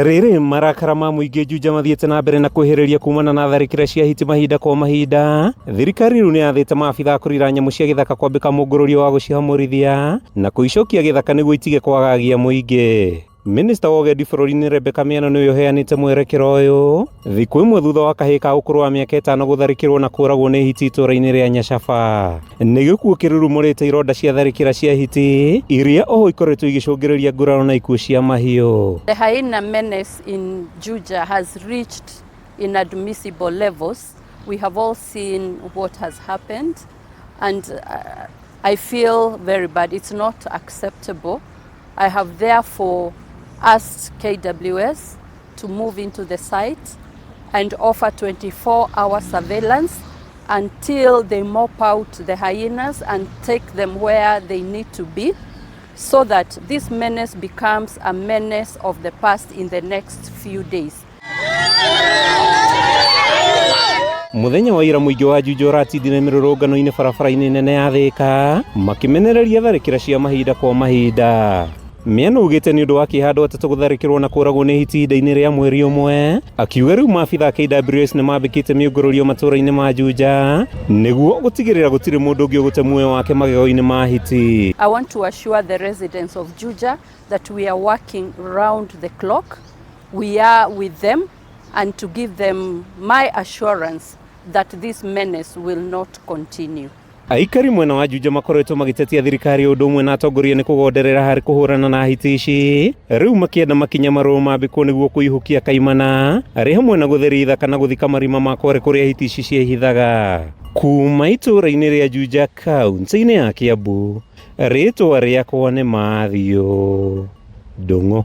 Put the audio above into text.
Rĩrĩ marakara ma mũingĩ Juja mathiĩte na mbere na kwĩhĩrĩria kumana na tharĩkĩra cia hiti mahinda kwa mahinda. Thirikari rĩu nĩ yathĩte maabitha a kũrira nyamũ cia gĩthaka kwambĩka mũngũrũrio wa gũcihamũrithia na kũicokia gĩthaka nĩguo itige kwagagia mũingĩ. Minista wa ũgendi bũrũri-inĩ Rebecca Miano nĩwe ũheanĩte mwerekera ũyũ thikũ ĩmwe thutha wa kahĩĩ ka ũkũrũ wa mĩaka ĩtano gũtharĩkĩrwo na kũragwo nĩ hiti itũũra-inĩ rĩa Nyacaba. Nĩ gĩkuũ kĩrurumũrĩte ironda cia tharĩkĩra cia hiti iria oho ikoretwo igĩcũngĩrĩria nguraro na ikuũ cia mahiũ. The hyena menace in Juja has reached inadmissible levels. We have all seen what has happened and I feel very bad. It's not acceptable. I have therefore asked KWS to move into the site and offer 24-hour surveillance until they mop out the hyenas and take them where they need to be, so that this menace becomes a menace of the past in the next few days. Mũthenya wa ira mũingĩ wa Juja ũratindire mĩrũrũngano-inĩ barabara-inĩ nene ya Thĩka makĩmenereria tharĩkĩra cia mahinda kwa mahinda. Miano ugĩte nĩ ũndũ wa kĩeha andũ atatũ gũtharĩkĩrwo na kũragwo nĩ hiti ihinda-inĩ rĩa mweri ũmwe, akiuga rĩu maabitha a KWS nĩ mambĩkĩte mĩũngũrũrio matũũra-inĩ ma Juja nĩguo gũtigĩrĩra gũtirĩ mũndũ ũngĩ ũgũte muoyo wake magego-inĩ ma hiti. I want to assure the residents of Juja that we are working round the clock. We are with them and to give them my assurance that this menace will not continue. Aikari mwena wa Juja makoretwo magĩtetia thirikari ũndũ ũmwe na atongoria nĩ kũgonderera harĩ kũhũrana na hiti ici, rĩu makĩenda makinya marũrũ mambĩkwo nĩguo kũihũkia kaimana arĩ hamwe na gũtheria ithaka na gũthika marima ma kware kũrĩa hiti ici ciehithaga. Kuma itũũra-inĩ rĩa Juja kaunti-inĩ ya Kiambu, rĩtwa rĩakwa nĩ Mathiũ Ndung'u.